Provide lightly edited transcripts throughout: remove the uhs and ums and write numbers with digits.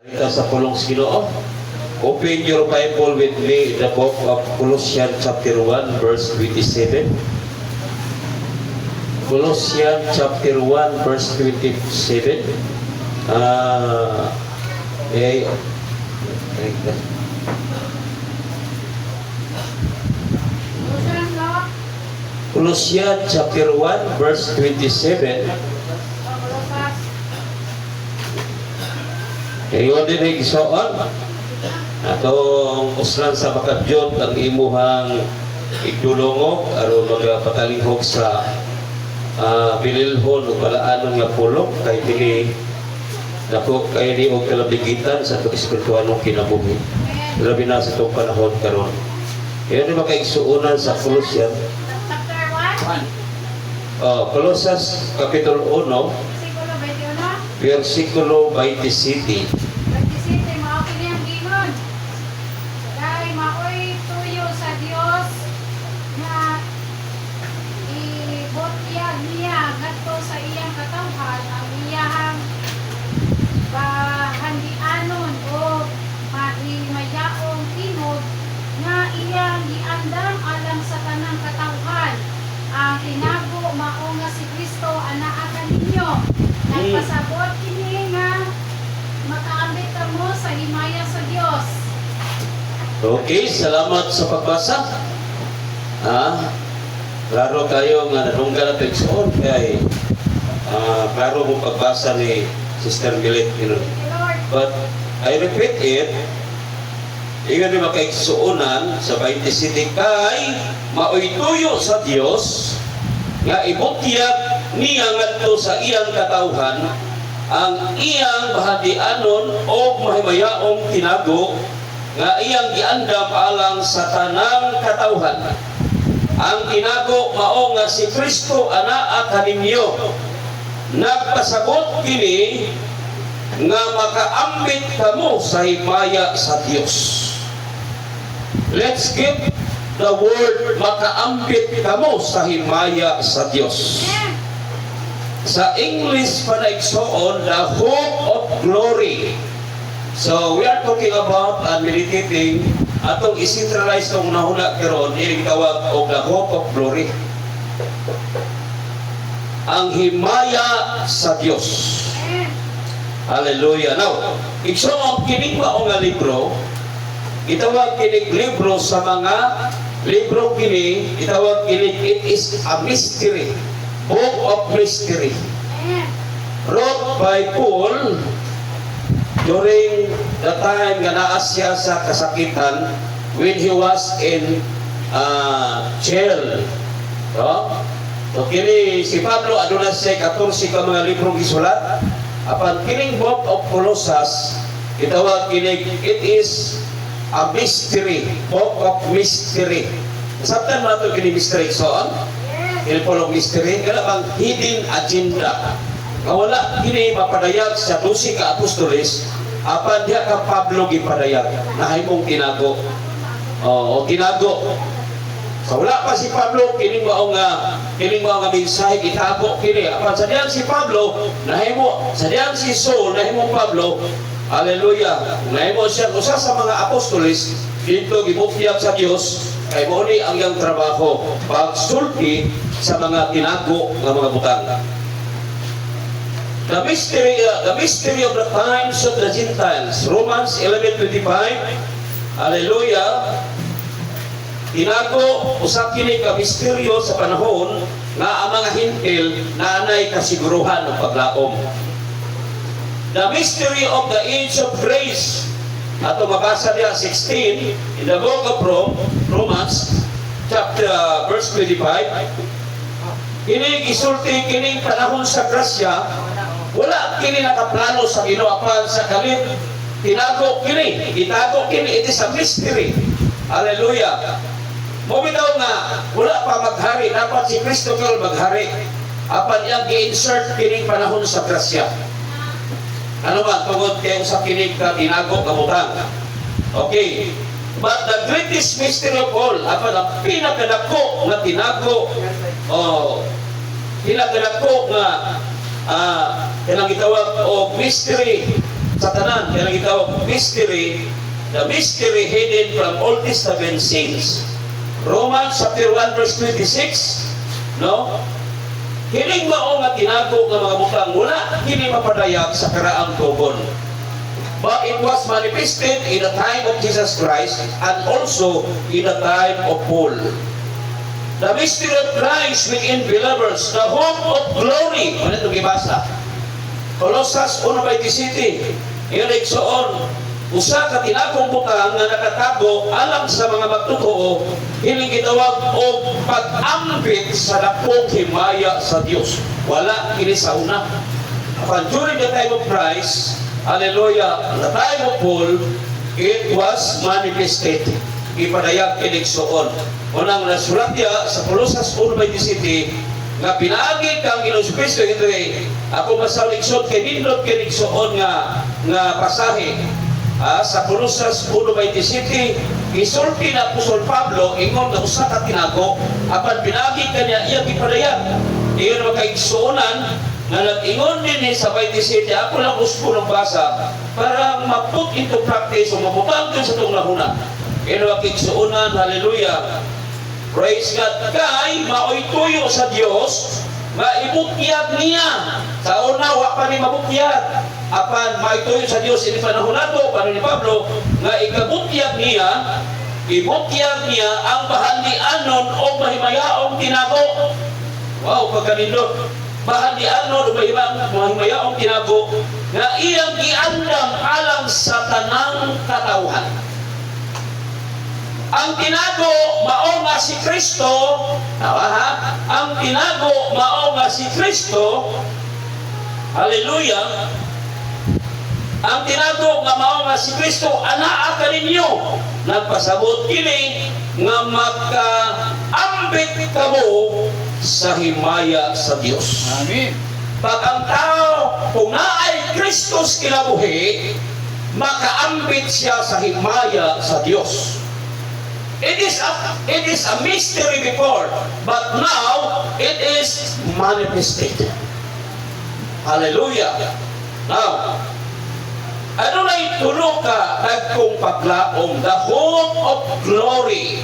Ito sa pulong sa Ginoo. Open your Bible with me in the book of Colossians chapter 1 verse 27. Colossians chapter 1 verse 27. Ah, eh, eh, Colossians, no? Colossians chapter 1 verse 27. Oh, Colosas. Kayo din ay igsoon. Atong uslan sa makadyot ang imuhang igdulongog aron magapatalihok sa bililhon ug balaanon nga pulong kay dili dako kay ni og kalabigitan sa atong espiritualong kinabuhi. Amen. Labi na sa itong panahon karon. Kayo ni makaigsuonan sa Colossians, Chapter 1, Colosas Kapitulo 1, versikulo 21. versikulo 27. 27, mao kini ang giingon. Kay maoy tuyo sa Dios nga ibutyag niya ngadto sa iyang katawhan ang iyahang bahandianon o mahimayaong tingog nga iyang giandam alang sa tanang katawhan. Ang tinago mao nga si Kristo anaa kaninyo. Nagpasabot kini nga makaambit kamo sa himaya sa Dios. Okay, salamat sa pagbasa. Klaro kayo nga nadunggan nato, igsoon, kay klaro mo pagbasa ni Sister Milet. Thank you, Lord. But I repeat it, ingon ni makaigsuonan sa 27, kay maoy tuyo sa Dios nga ibutyag niya ngadto sa iyang katawhan ang iyang bahadianon o mahimayaong tinago nga iyang giandam alang sa tanang katawhan. Ang tinago mao nga si Kristo anaa kaninyo. Nagpasabot kini nga makaambit kamo sa himaya sa Dios. Let's give the word "makaambit kamo sa himaya sa Dios." Amen. Sa English pa na, igsoon, the hope of glory. So we are talking about and meditating atong i-centralize tong nahuna karon, ining tawag og the hope of glory. Ang himaya sa Dios. Amen. Hallelujah. Now, igsoon, kining mao nga libro, itawag kinig libro sa mga libro kini, itawag kinig it is a mystery. Book of mystery. Amen. Wrote by Paul during the time nga naa siya sa kasakitan when he was in jail. No? So kini si Pablo aduna siya 14 ka mga librong gisulat. Apan kining Book of Colossus, itawag kinig it is a mystery, book of mystery. Nasabtan mo nato kini mystery, so Yes. kini pulong mystery, kana bang hidden agenda. Nga wala kini mapadayag sa 12 ka apostoles, apan diha ka Pablo gipadayag, nahimong tinago. Oo, tinago. Sa wala pa si Pablo, kining mao nga mensahe gitago kini. Apan sa diyang si Pablo, nahimo, sa diyang si Saul, nahimo Pablo, hallelujah. Nahimo siya usa sa mga apostoles dito gibutyag sa Dios kay mao ni ang iyang trabaho, pagsulti sa mga tinago nga mga butang. The mystery of the times of the Gentiles. Romans 11:25. Hallelujah. Tinago, usa kini ka misteryo sa panahon nga ang mga Hentil naanay kasiguruhan ng paglaom. The mystery of the age of grace. Ato mabasa diya 16 in the book of Romans chapter verse 25. Kini gisulti kining panahon sa grasya, wala kini nakaplano sa Ginoo, apan sa kalit tinago kini, gitago kini, it is a mystery. Hallelujah. Mo bitaw nga wala pa maghari, dapat si Kristo karon maghari. Apan iyang gi-insert kining panahon sa grasya. Ano ba? Tungod kay usa kini ka tinago nga butang. Okay. But the greatest mystery of all, apan ang pinakadako nga tinago, oh, pinakadako nga kanang gitawag og mystery. Sa tanan, kaya gitawag mystery, the mystery hidden from Old Testament sins. Romans chapter 1 verse 26, no? Kining mao nga tinago nga mga butang, wala kini mapadayag sa karaang tugon. But it was manifested in the time of Jesus Christ and also in the time of Paul. The mystery of Christ within believers, the hope of glory. Ano itong gibasa? Colossus 1:27. Ingon, igsoon, usa ka tinagong butang nga nakatago alang sa mga magtotoo, kining gitawag og pag-ambit sa dakong himaya sa Dios. Wala kini sa una. Apan during the time of Christ, hallelujah, the time of Paul, it was manifested. Ipadayag kini, igsoon. Unang nasulat niya sa Colossus 1:27 nga pinaagi kang Ginoong Kristo ito. Ako masaw, igsoon, kay nindot kini, igsoon, nga nga pasahe. Sa Colossus 1:27, isulti na Apostol Pablo, ingon nga usa ka tinago apan pinaagi kaniya iyang gipadayag. Iyon mga kaigsuonan nga nag-ingon din ni sa 27, ako lang gusto ng basa para ma-put into practice o mabutang sa itong lahuna. Iyon mga kaigsuonan, hallelujah. Praise God. Kay maoy tuyo sa Dios nga ibutyag niya. Sa una, wa pa ni mabutyag. Apan maoy tuyo sa Dios ini panahon nato, panahon ni Pablo, nga ikabutyag niya, ibutyag niya ang bahandianon o mahimayaong tinago. Wow, pagkanindot. Bahandianon o mahimayaong tinago nga iyang giandam alang sa tanang katawhan. Ang tinago mao nga si Kristo, tawa ha? Ang tinago mao nga si Kristo. Hallelujah. Ang tinago nga mao nga si Kristo anaa kaninyo. Nagpasabot kini nga makaambit kamo sa himaya sa Dios. Amen. Pag ang tao, kung naay Kristus kinabuhi, makaambit siya sa himaya sa Dios. It is a mystery before, but now it is manifested. Hallelujah. Now, adunay tulo ka dagkong paglaom, the hope of glory.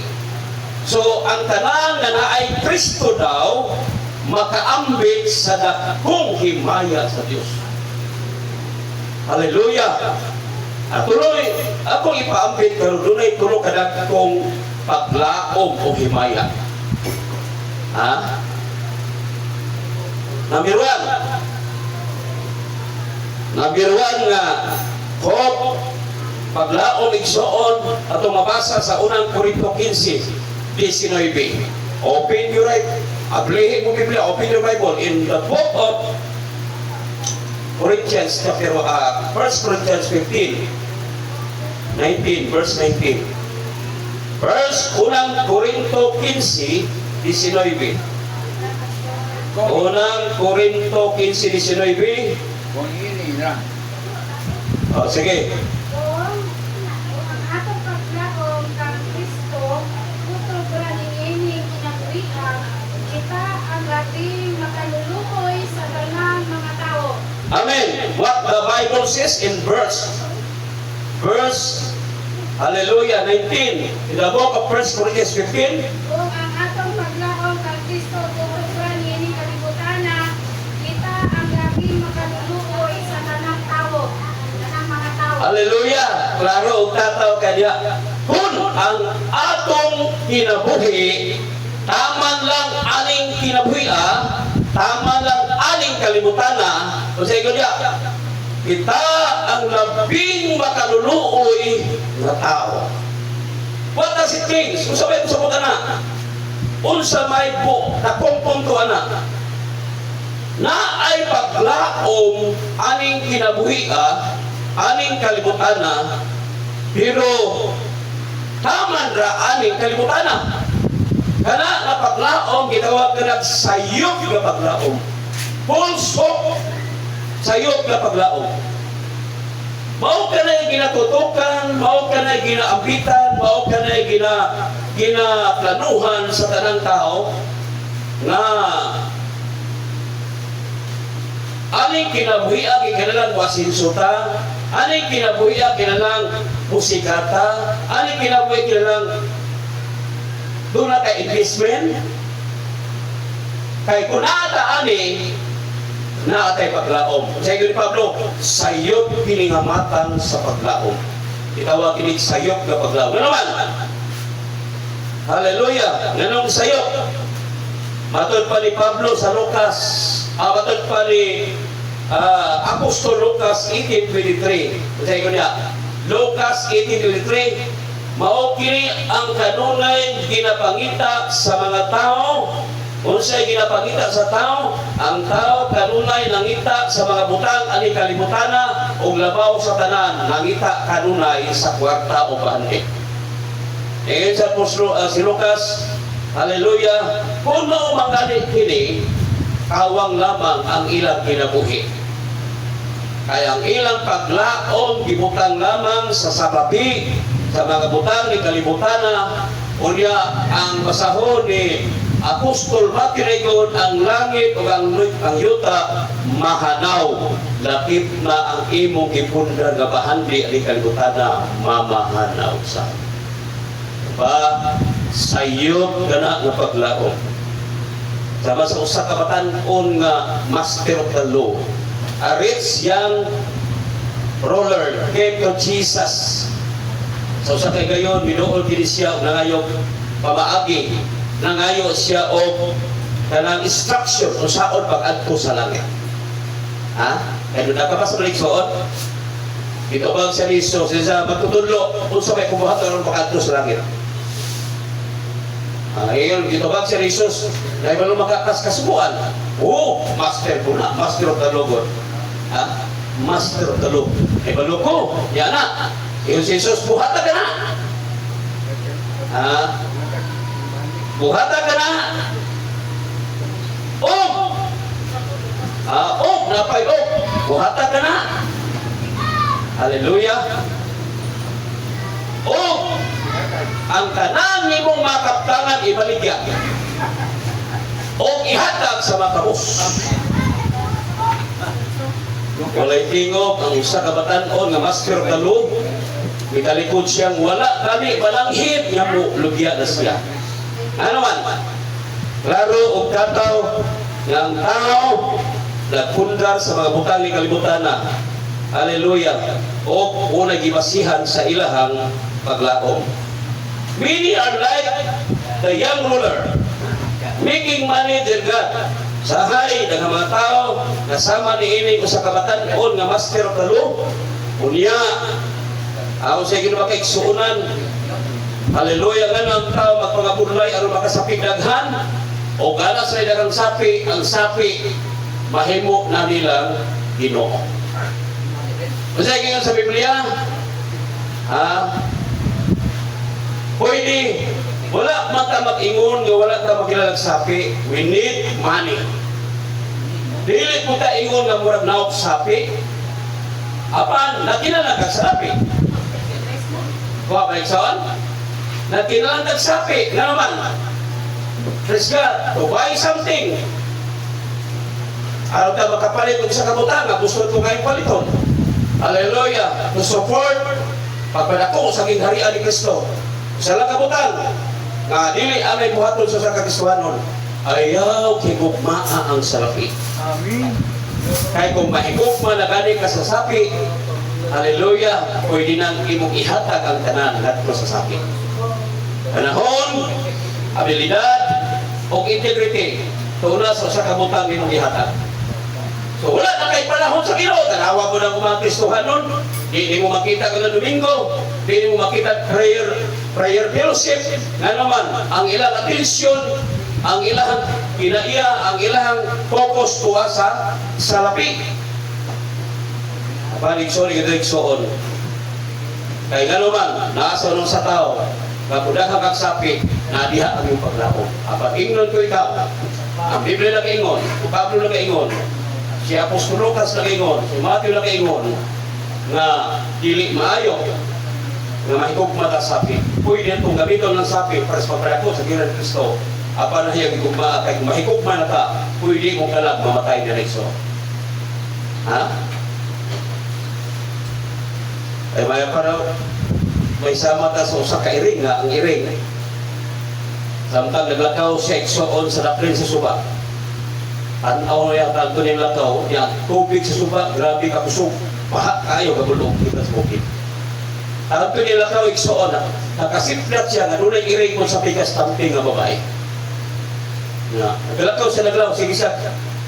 So, ang tanan nga naay Kristo daw, makaambit sa dakong himaya sa Dios. Hallelujah. At tuloy, akong ipaambit pero dunay tulo ka dagkong paglaom o himaya. Ha? Number one. Number one nga hope, paglaom, igsoon, atong mabasa sa Unang Korinto 15:19. Open your right, ablihin mo Biblia, open your Bible in the book of Corinthians chapter 1 Corinthians 15 19, verse 19. Verse Unang Korinto 15 19. Unang Korinto 15:19. Kung ini na. Oh, sige. Kung ang atong paglaom kang Kristo kutob ra niining kinabuhia, kita ang labing makaluluoy sa tanang mga tao. Amen. What the Bible says in verse, hallelujah, 19. In the book of 1 Corinthians 15, Kung ang atong paglaom kang Kristo kutob ra niining kalibutana, kita ang labing makaluluoy sa tanang tao, tanang mga tao. Hallelujah. Klaro og tataw kanya. Kung ang atong kinabuhi, taman lang aning kinabuhi ah, taman lang aning kalibutana, o sa ingon niya, kita ang labing makaluluoy nga tao. What does it mean? Unsa may pasabot ana? Unsa may po dakong punto ana? Na ay paglaom aning kinabuhi ah, aning kalibutana, pero taman ra aning kalibutana. Kana nga paglaom gitawag kanag sayop nga paglaom. False hope, sayop nga paglaom. Mao ka na ginatutukan, mao ka na ginaambitan, mao ka na ginaplanuhan sa tanang tao nga aning kinabuhi ang gikinalan wasinso ta, Ani kinabuhi kinalang musikata? Ani kinabuhi kinalang duna kay investment? Kay kung naata ani, naatay paglaom. Sa ni Pablo, sayop kini nga matang sa paglaom. Itawag kini sayop nga paglaom. Nga naman? Hallelujah! Nganong sayop? Matod pa ni Pablo sa Lucas, matod pa ni Apostol Lucas 18:23. Sa niya, Lucas 18:23, mao kini ang kanunay ginapangita sa mga tao. Unsay ginapangita sa tao? Ang tao kanunay nangita sa mga butang ani kalibutana ug labaw sa tanan nangita kanunay sa kwarta o bahandi. Ingon sa apostol si Lucas, hallelujah, kung mao mangani kini, kawang lamang ang ilang kinabuhi. Kaya ang ilang paglaom gibutang lamang sa sababi, sa mga butang ni kalibutana, unya ang basahon ni Apostol Matthew Regon, ang langit o ang yuta mahanaw, lakip na ang imong gipundar nga bahandi ni kalibutana mamahanaw sa ba sayop gana nga paglaom. Sama sa usa ka batan-on nga master of the law. A rich young ruler came to Jesus. Sa usa kay gayon, miduol kini siya og nangayog pamaagi. Nangayo siya og kanang instruction unsaon pag-adto sa langit. Ha? Kaya doon nakapasa balik suot. Gitubag siya ni Jesus, siya magtutudlo, unsa may kubuhaton aron pag-adto sa langit. Ngayon, gitubag siya ni Jesus, dahil ba makakas kasubuan? Oh, master ko na, master of the law. God. Ha? Master of the law. Ay balo ko, yan na. Ingon si Jesus, buhata ka na. Ha? Buhata ka na. Oh! Oh, napay oh. Buhata ka na. Hallelujah. Oh! Ang tanan nimong makaptangan ibaligya. O ihatag sa makabos. Walay tingog ang usa ka batan-on nga master of the law. Mitalikod siyang wala gani balanghin nga mo lugya na siya. Ano man? Klaro og tataw nga ang tao nagpundar sa mga butang ni kalibutan na. Hallelujah. O una gibasihan sa ilahang paglaom. Many are like the young ruler, making money their God. Sa hay, daghang mga tao, nasama ni ini usa ka batan-on nga master of the law. Unya, ako sa ginoo makaigsuonan. Hallelujah, nga ang tao magpangabudlay aron makasapi daghan o gana sa daghang sapi, ang sapi mahimo na nilang Ginoo. Unsa ingon sa Biblia? Ha? Pwede wala man ta mag-ingon nga wala ta makilalag sapi. We need money. Dili po ta ingon nga murag naok sapi. Apan nakilala ka sa sapi. Kuha ba igsoon? Nakilala kag sapi. Nga naman. Praise God. To buy something. Aron ka makapalit og sa kabutanga, gusto ko ngayong paliton. Hallelujah. To support pagpadako sa gingharian ni Kristo. Sa lang kabutang, nga dili anay buhaton sa sa kakristohanon, ayaw higugmaa ang salapi. Amen. Kay kung mahigugma na gani ka sa sapi, hallelujah, pwede nang imong ihatag ang tanan ngadto sa sapi. Panahon, abilidad, o integrity, tuna sa usa ka butang imong ihatag. So wala na kay panahon sa Ginoo, tanawa mo na kung mga Kristohanon, di mo makita ka Domingo, di mo makita prayer prayer fellowship, nga naman, ang ilang atensyon, ang ilang kinaiya, ang ilang focus tuwa sa salapi. Apan igsoon, igsoon. Kay nga naman, nasa nun sa tao, nga kung daghang kag sapi, nadiha ang iyong paglaom. Apan ingnon ko ikaw, ang Biblia nagaingon, si Pablo nagaingon, si Apostol Lucas nagaingon, si Matthew nagaingon, nga dili maayo nga mahigugma ta sapi. Pwede itong gamiton ng sapi para sa pagpadako sa Ginoo Kristo. Apan na hiyang higugma kay kung mahigugma na ka, pwede mong kalag mamatay diretso. Ha? Ay may para may sama ta sa usa ka iring nga ang iring samtang naglakaw siya, igsoon, sa daplin sa suba. Tan-aw na yata ning lakaw niya, tubig sa suba grabe ka kusog, baha kayo, gabulog kita sa bukid. Adto ni lakaw, igsoon, na nakasiplat siya nga dunay iring kung sa pikas tamping nga babae. Nga naglakaw siya, naglakaw, sige siya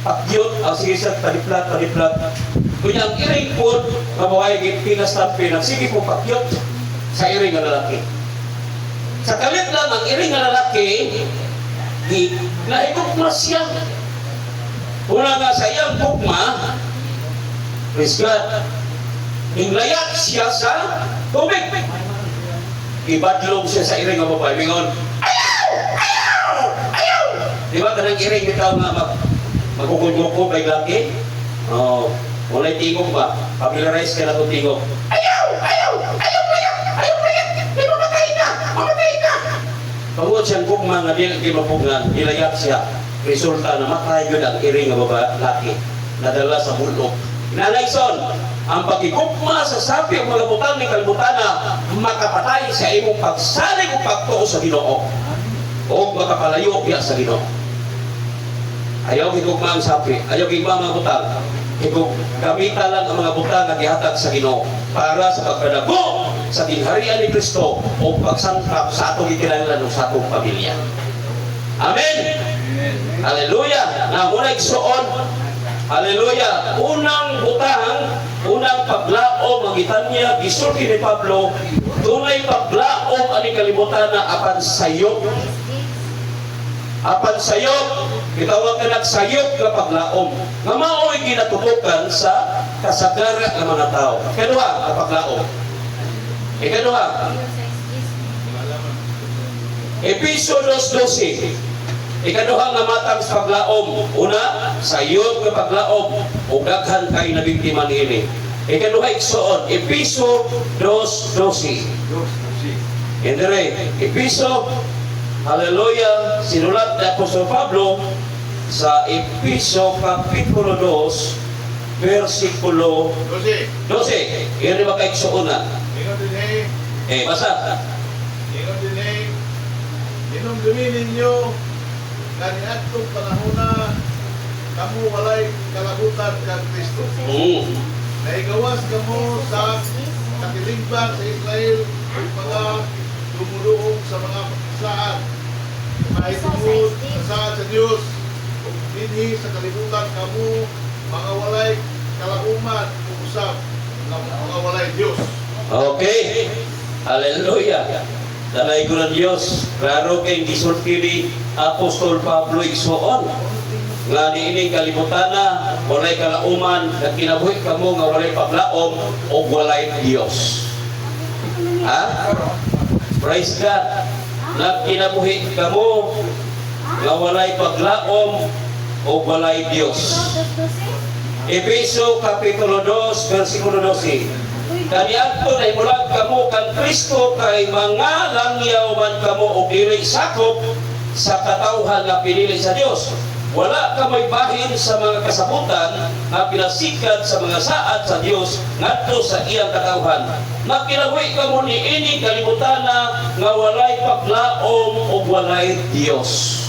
pakyut, ah, sige siya paliplat paliplat. Kunya ang iring po nga babae gipilas tamping, nagsige po pakyut sa iring nga lalaki. Sa kalit lang ang iring nga lalaki, di nahigugma siya. Una nga sa iyang gugma, praise God, hinglayat siya sa tubig. Ibadlong siya sa iring nga babae. Mingon, "Ayaw! Ayaw! Ayaw!" Di ba kanang iring bitaw nga magukod-gukod kay laki? Oh, walay tingog ba? Familiarize ka na itong tingog. "Ayaw! Ayaw! Ayaw layat! Ayaw layat! Di mamatay ka! Mamatay ka!" Tungod siyang gugma nga dili kay mapugngan, nilayat siya. Resulta, namatay yun ang iring nga babae, laki. Nadala sa bulok. Nanayson, ang pagigugma sa sapi o mga butang ni kalibutana makapatay sa imong pagsalig o pagtuo sa Ginoo o makapalayo biya sa Ginoo. Ayaw higugma ang sapi, ayaw higugma ang mga butang. Higug gamita lang ang mga butang nga gihatag sa Ginoo para sa pagpadago sa ginharian ni Kristo o pagsangkap sa atong gikinahanglan o sa atong pamilya. Amen. Hallelujah. Na muna, igsoon. Hallelujah. Unang butang, unang paglaom ang gitanya, gisulti ni Pablo, dunay paglaom ani kalibutan na apan sayop. Apan sayop, gitawag ka nagsayop nga paglaom. Nga mao'y ginatutukan sa kasagara ng mga tao. Ikaduha, ang paglaom. Ikaduha, Episo 2.12. Ikaduha nga matang sa paglaom. Una, sayop nga paglaom. O daghan kay nabiktima niini. Ikaduha, igsoon, Episo 2.12. Indere, Episo, hallelujah, sinulat ni Apostol Pablo sa Episo Kapitulo 2, versikulo 12. 12. Yan ba kay igsoon na? Ingon dinhi, Eh, basa. Ingon dinhi, hinumdumi ninyo nga niadtong panahona kamo walay kalabutan kang Kristo. Nahigawas kamo sa katilingban sa Israel ug mga dumuluong sa mga saad mahitungod sa saad sa Dios, ug dinhi sa kalibutan kamo mga walay kalauman ug usab nga mga walay Dios. Okay. Hallelujah. Dalay ko ng Diyos. Klaro kay gisulti ni Apostol Pablo, igsoon, nga niining kalibutana, walay kalauman, nagkinabuhi kamo nga walay paglaom o walay Diyos. Ha? Praise God. Nagkinabuhi kamo nga walay paglaom o walay Diyos. Efeso Kapitulo 2, versikulo 12. Kaniadto nahimulag kamo kan Kristo kay mga langyaw man kamo og dili sakop sa katawhan nga pinili sa Dios. Wala ka may bahin sa mga kasabutan nga pinasikat sa mga saad sa Dios ngadto sa iyang katawhan. Nagkinabuhi kamo niini kalibutana nga walay paglaom o walay Dios.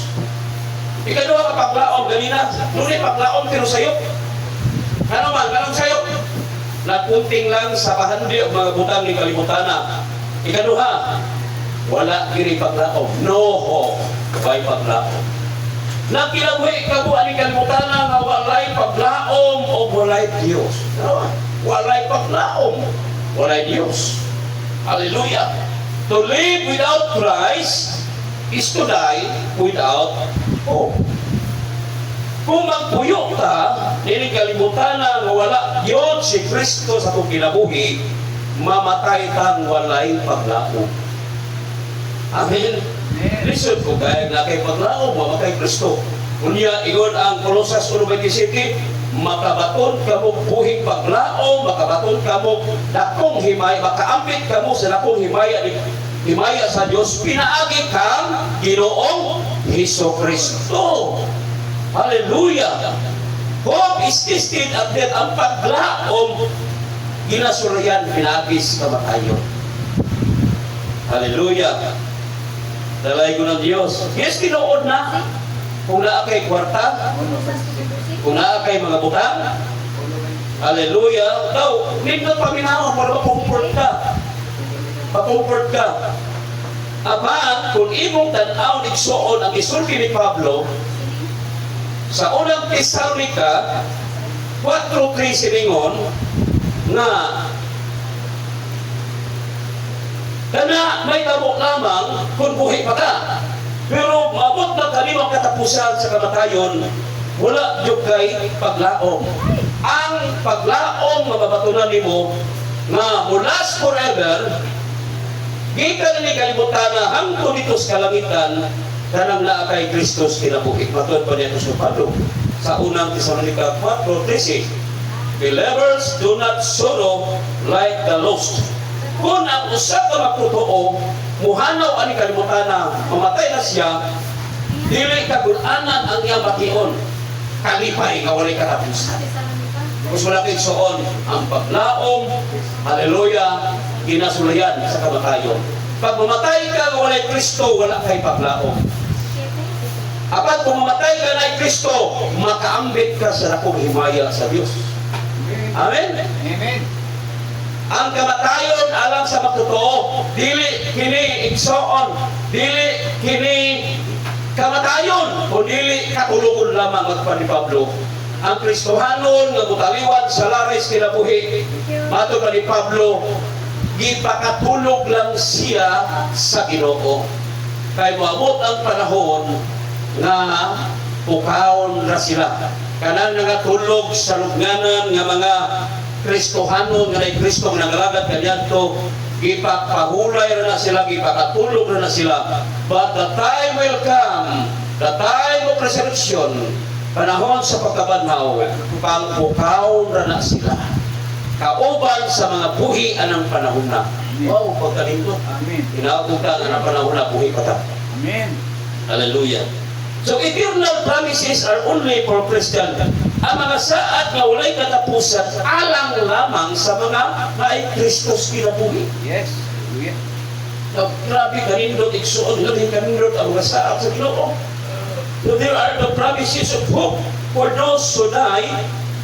Ikaduha ka paglaom ganina, dunay paglaom pero sayop. Ano man, anong sayop? Nakunting lang sa bahandi o mga butang ni kalibutana. Ikaduha, wala kiri paglaom. No hope by paglaom. Nakinabuhi ka mo ani kalibutana nga walay paglaom o walay Dios. No? Walay paglaom, walay Dios. Hallelujah. To live without Christ is to die without hope. Kung magpuyo ta, dili kalibutan nga wala yun si Kristo sa atong kinabuhi, mamatay tang walay paglaom. Amen. Lisod ko kaya na kay paglaom, mamatay Kristo. Unya, ingon ang Colosas 1.27, makabaton kamo buhing paglaom, makabaton kamo dakong himaya, makaambit kamo sa dakong himaya himaya sa Dios pinaagi kang Ginoong Hesus Kristo. Hallelujah! Hope is tested at death. Ang paglaom, ginasulayan pinaagi sa kamatayon. Hallelujah. Dalay ko ng Diyos. Yes, tinuod na. Kung naa kay kwarta, kung naa kay mga butang, hallelujah. Daw, nindot paminawon para ma-comfort ka. Pa-comfort ka. Apan, kung imong tan-aw igsuon ang isulti ni Pablo, sa Unang Tesalonica 4:3 siningon nga kana may tabo lamang kung buhi pa ka. Pero maabot na kanimo ang katapusan sa kamatayon, wala jud kay paglaom. Ang paglaom nga mabatunan nimo nga mo last forever, gikan ni kalibutan na hangtod dito sa kalangitan, kanang naa kay Kristus kinabuhi. Matod pa niya sa Pablo sa Unang Tesalonica 4:13. Believers do not sorrow like the lost. Kung ang usa ka magtotoo, muhanaw ani kalibutan na mamatay na siya, dili kagulanan ang iyang bation. Kalipay nga walay katapusan. Gusto natin suon ang paglaom, hallelujah, ginasulayan sa kamatayon. Pag mamatay ka nga walay Kristo, wala kay paglaom. Apan kung mamatay ka na Kristo, makaambit ka sa dakong himaya sa Dios. Amen? Amen. Ang kamatayon alang sa magtotoo, dili kini igsoon, dili kini kamatayon, o dili katulugon lamang, matpan ni Pablo. Ang Kristohanon nga mutaliwan sa laris kinabuhi, mato pa ni Pablo, gipakatulog lang siya sa Ginoo. Kay moabot ang panahon nga pukawon ra sila. Kanang nangatulog sa lubnganan nga mga Kristohanon nga nay Kristo nga nangalagad kaniadto, gipapahulay ra na sila, gipakatulog ra na sila. But the time will come, the time of resurrection, panahon sa pagkabanhaw, pangpukaw ra na sila. Kauban sa mga buhi anang panahon na. Wow, pagkalindot. Amen. Tinawag ka nga ng panahon na buhi pa ta. Amen. Hallelujah. So eternal promises are only for Christian. Ang mga saad nga walay katapusan alang lamang sa mga naay Kristus kinabuhi. Yes. Hallelujah. Now, grabe kanindot igsuon, grabe kanindot ang mga saad sa Ginoo. So there are the promises of hope for those who die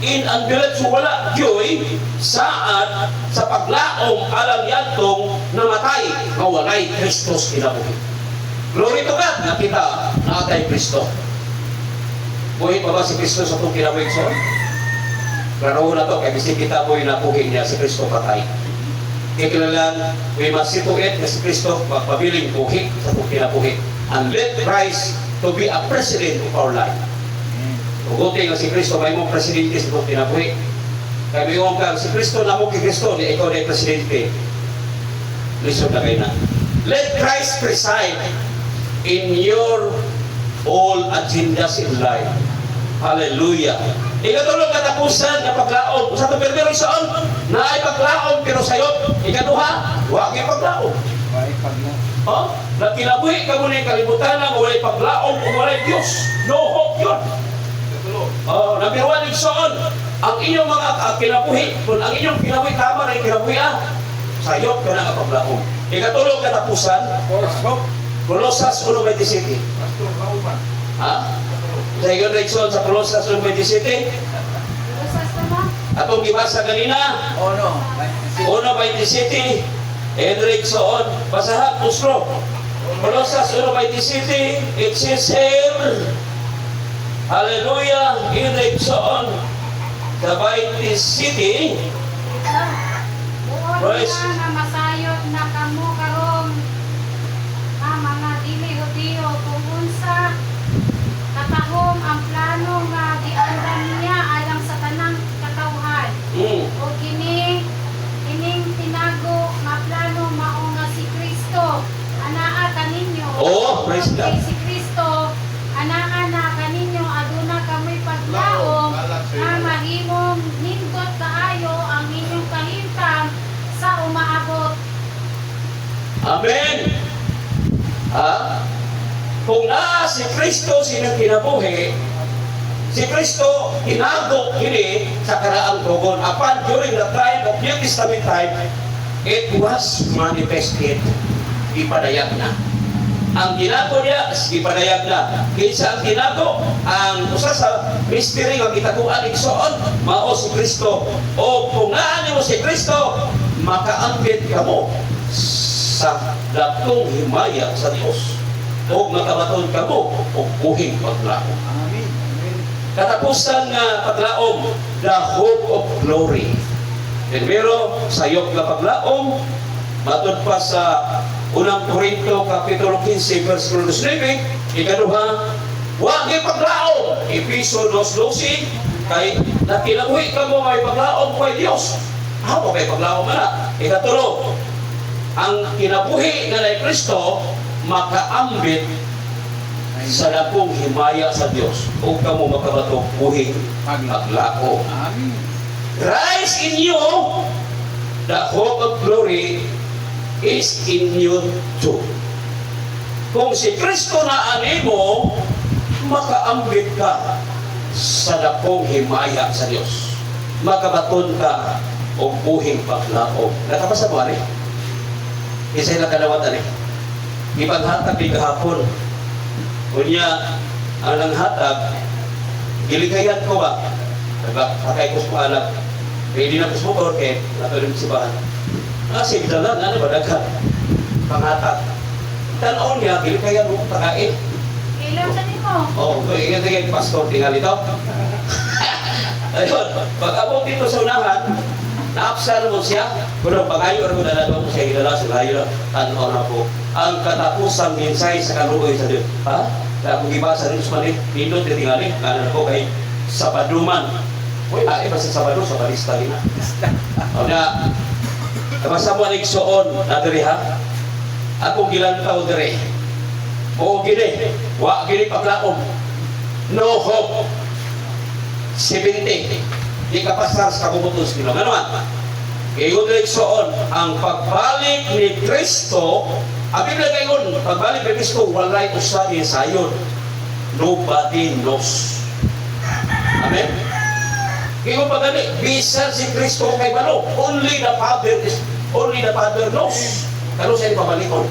in unbelief. So wala gyoy saad sa paglaom alang yatong namatay nga walay Kristus kinabuhi. Glory to God nga kita naa kay Kristo. Buhi pa ba si Kristo sa atong kinabuhi, igsoon? Klaro na to, kay bisig kita po'y nabuhi niya, si Kristo patay. Kailangan, we must see to it na si Kristo magpabiling buhi sa atong kinabuhi. And let Christ to be a president of our life. Amen. Tuguti nga si Kristo may mong presidente sa atong kinabuhi. Kay mayon ka, si Kristo na mo kay Kristo, di ikaw na presidente. Lisod na kayo na. Let Christ preside in your all agendas in life. Hallelujah. Ikatulong katapusan na paglaom. Sa ito pero saan? Na ay paglaom pero sayop. Ikaduha, wa kay paglaom. Walay paglaom. Oh, nagkinabuhi ka muna yung kalibutan na walay paglaom o walay Diyos. No hope yun. Katulo. Oh, number one, igsoon, ang inyong mga kinabuhi, kung ang inyong kinabuhi, tama na yung kinabuhi, sayop ka na nga paglaom. Ikatulong katapusan, First hope. Colosas 1:27. Pastor Rauman. Ha? Sa ingon igsoon sa Colosas 1:27, Usas na mo? Atong gibasa ganina, Oh no. 1:27, Henrik Soon, basahan, pusro. Colosas 1:27, it says here, Hallelujah, Henrik Soon, the 27, Buot Praise. na nga masayod na kamo karon nga mga dili Hudiyo kung unsa katahom ang plano nga giandam niya alang sa tanang katawhan. O kini kining tinago nga plano mao nga si Kristo anaa kaninyo. Oh, praise God. Kay si Kristo anaa na kaninyo aduna kamoy paglaom nga mahimong nindot kaayo ang inyong kahimtang sa umaabot. Amen. Ha? Kung naa si Kristo sinang kinabuhi, Si Kristo tinago kini sa karaang tugon. Apan during the time of New Testament time, it was manifested. Ipadayag na. Ang ginago niya, gipadayag na. Kinsa ang ginago? Ang usa sa mystery nga gitaguan igsoon, mao si Kristo. O kung naa nimo si Kristo, makaambit kamo sa dakong himaya sa Dios. O makabaton kamo og buhing paglaom. Amen. Amen. Katapusan nga paglaom, the hope of glory. Primero, sayop nga paglaom, matod pa sa Unang Korinto, Kapitulo 15, verse 9, ikaduha, wa gyud paglaom, Episo 2:12, kay nakinabuhi ka mo may paglaom kay Dios. Ako kay paglaom na. Ikatulo, ang kinabuhi nga kay Kristo makaambit sa dakong himaya sa Dios ug kamo makabato buhing paglaom. Amen. Christ in you, the hope of glory is in you too. Kung si Kristo na animo, makaambit ka sa dakong himaya sa Dios. Makabaton ka og buhing paglaom. Nakabasa mo ani? Isa lang kadawat ani. Ipaghatag ni kahapon. Unya, ang nanghatag, giligayan ko ba? Diba? Sakay ko sa anak. Ready na ko sa motor, kay nato rin sibahan. Ah, sige dala, ano ba, daghan. Panghatag. Tanaw niya, giligayan mo pakain. Kailan sa nimo? Oo, oh, ingat kayo, pastor, tingali ito. Ayun, pag abot dito sa unahan, naapsar mo siya, pero pag-ayo mo na mo siya, gilala sa layo, tanaw na po. Ang katapusang mensahe sa kaluoy sa Diyos. Ha? Kaya kung gibasa rin sa mali, nindot na tingali, lalo na po kay Sabado man. Uy, ay, basta Sabado, Sabadista rin na. O na, basta mo ang igsoon na diri ha. Akong gilantaw diri. Oo, gini. Wa gini paglaom. No hope. 70. Di ka pasar sa kabubutos nila. Ano man? Ingon diri igsoon, ang pagbalik ni Kristo, ang Biblia gayon, pagbalik ni Kristo, walay usa ni sayon. Nobody knows. Amen? Ingon pa gani, bisan si Kristo kay balo, only the Father knows. Kano siya ipabalikon.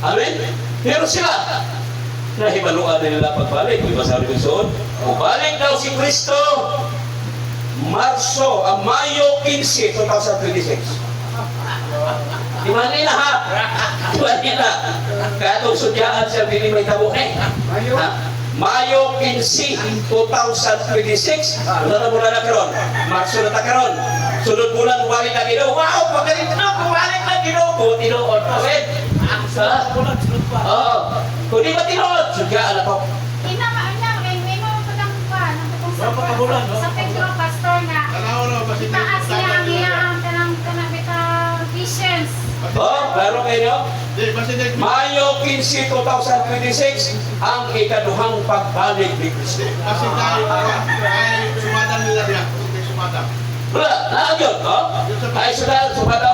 Amen? Pero sila, nahibaluan na nila pagbalik. Iba sabi ko soon, balik daw si Kristo, Marso, ang Mayo 15, 2026. Di ba nila ha? Di ba nila? Kaya itong sudyaan siya, dili may tabo eh. Mayo. Ha? Mayo 15, 2026. Wala na mula na karon. Marso na ta karon. Sunod bulan, balik na Ginoo. Wow, pagaling na, balik na Ginoo. Kung tinuod pa, rin. Ha? Oo. Kung di ba tinuod, sudyaan ako. Ina ma ina kay may mo pa pa nang katong sa Wala pa kabulan, no? sa Pedro Pastor nga Tanaw na, basin itaas niya ang iyang kanang kanang bitang patience. Oh, klaro kayo? Di, basin nag- Mayo 15, 2026, ang ikaduhang pagbalik ni Kristo. Di, basin kay sumadam nila diya. Basin kay sumadam. Wala, naa yun, no? Ay, sudan, sumada.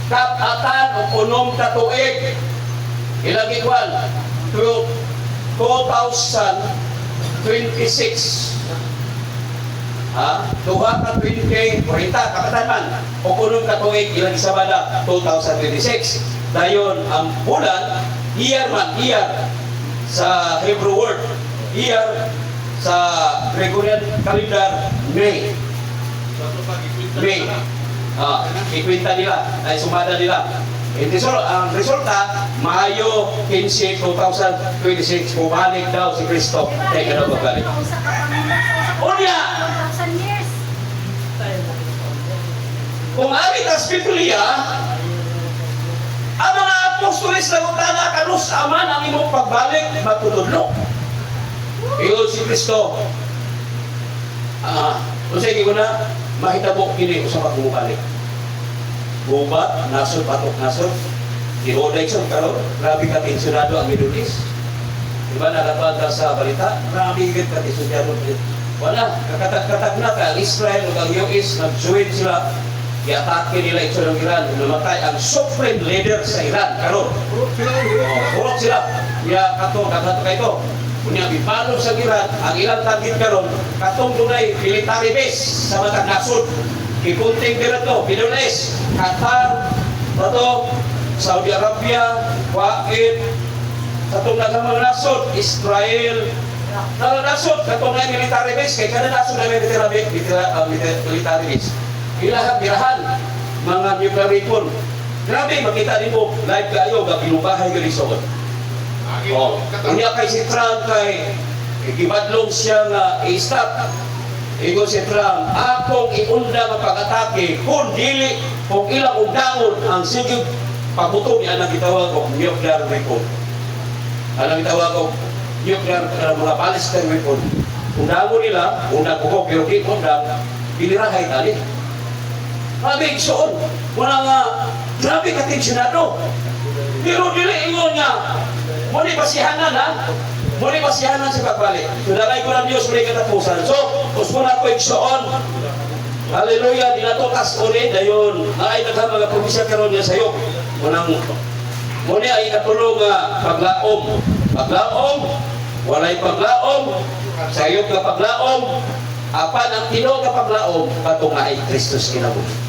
Kapatan o unom ka tuig. Ilang igual? 2026. Ha? Duha ka 20, 40, kapatan man. O unom ka tuig, ilang isabada, 2026. Dayon, ang bulan, year man, year sa Hebrew word, year sa Gregorian calendar, May. Sa ito pag ikwinta May. nila. Ah, ikwenta nila, ay sumada nila. Ang resulta, Mayo 15, 2026, bumalik daw si Kristo. Diba? Teka na pagbalik. Usa ka pangulo sa usa ka Unya! 1,000 years. Kung ari tas Biblia, ang mga apostoles na utana kanus aman ang imong pagbalik matutudlo. Iyon si Kristo. Ah, unsay ko na mahitabo kini usa pa bumalik. Gubat, nasod, batok, nasod. Tinuod sa karon, grabe ka tensyonado ang Middle East. Diba nakatuan ka sa balita? Grabe ka tensyonado. Wala, kakatag-katag na ka. Ang Israel ug ang US, nag-join sila. Iatake nila ito ng Iran. Namatay ang supreme leader sa Iran karon. Purok sila. Oh, purok sila. Ya kato, kakato kay ito. Unya gibalo sa Iran, ang ilang target karon katong dunay military base sa matag nasod. Gipunting dira to, Middle East, Qatar, ato Saudi Arabia, Kuwait, sa itong daghang mga nasod, Israel, mga nasod, katong na military base, kay kada nasod na military base. Ilahang girahan, mga nuclear weapon. Grabe, makita nimo live kayo, nga ginubahay gali suod. Oh, unya kay si Trump kay gibadlong siya nga i-stop. Ingon si Trump, "Akong iunda nga pag-atake kung dili kung ilang undangon ang sige pabuto ni anang gitawag og nuclear weapon." Anang gitawag og nuclear mga ballistic weapon. Undangon nila, undang ko pero di undang, bilirahay tali. Grabe igsoon. Wala nga, grabe ka tensyonado. Pero dili ingon nga, muni basihanan ha? Muni basihanan sa pagbalik. So dalay ko ng Diyos muli katapusan. So, gusto na ko igsoon. Hallelujah, di na to kas uli dayon. Naay daghang mga propesya karon nga sayo. Munang muni ay katulong nga paglaom. Paglaom, walay paglaom, sayop nga paglaom, apan ang tinuod nga paglaom katong ay Kristus kinabuhi.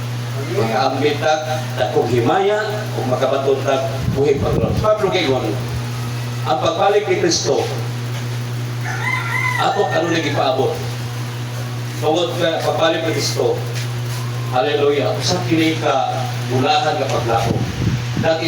Makaambit tag dakong himaya ug makabaton tag buhi paglaom. Pablo Gayon, ang pagbalik ni Kristo ato kanunay gipaabot. Tungod ka pagbalik ni Kristo, hallelujah, usa kini ka bulahan nga paglaom. That is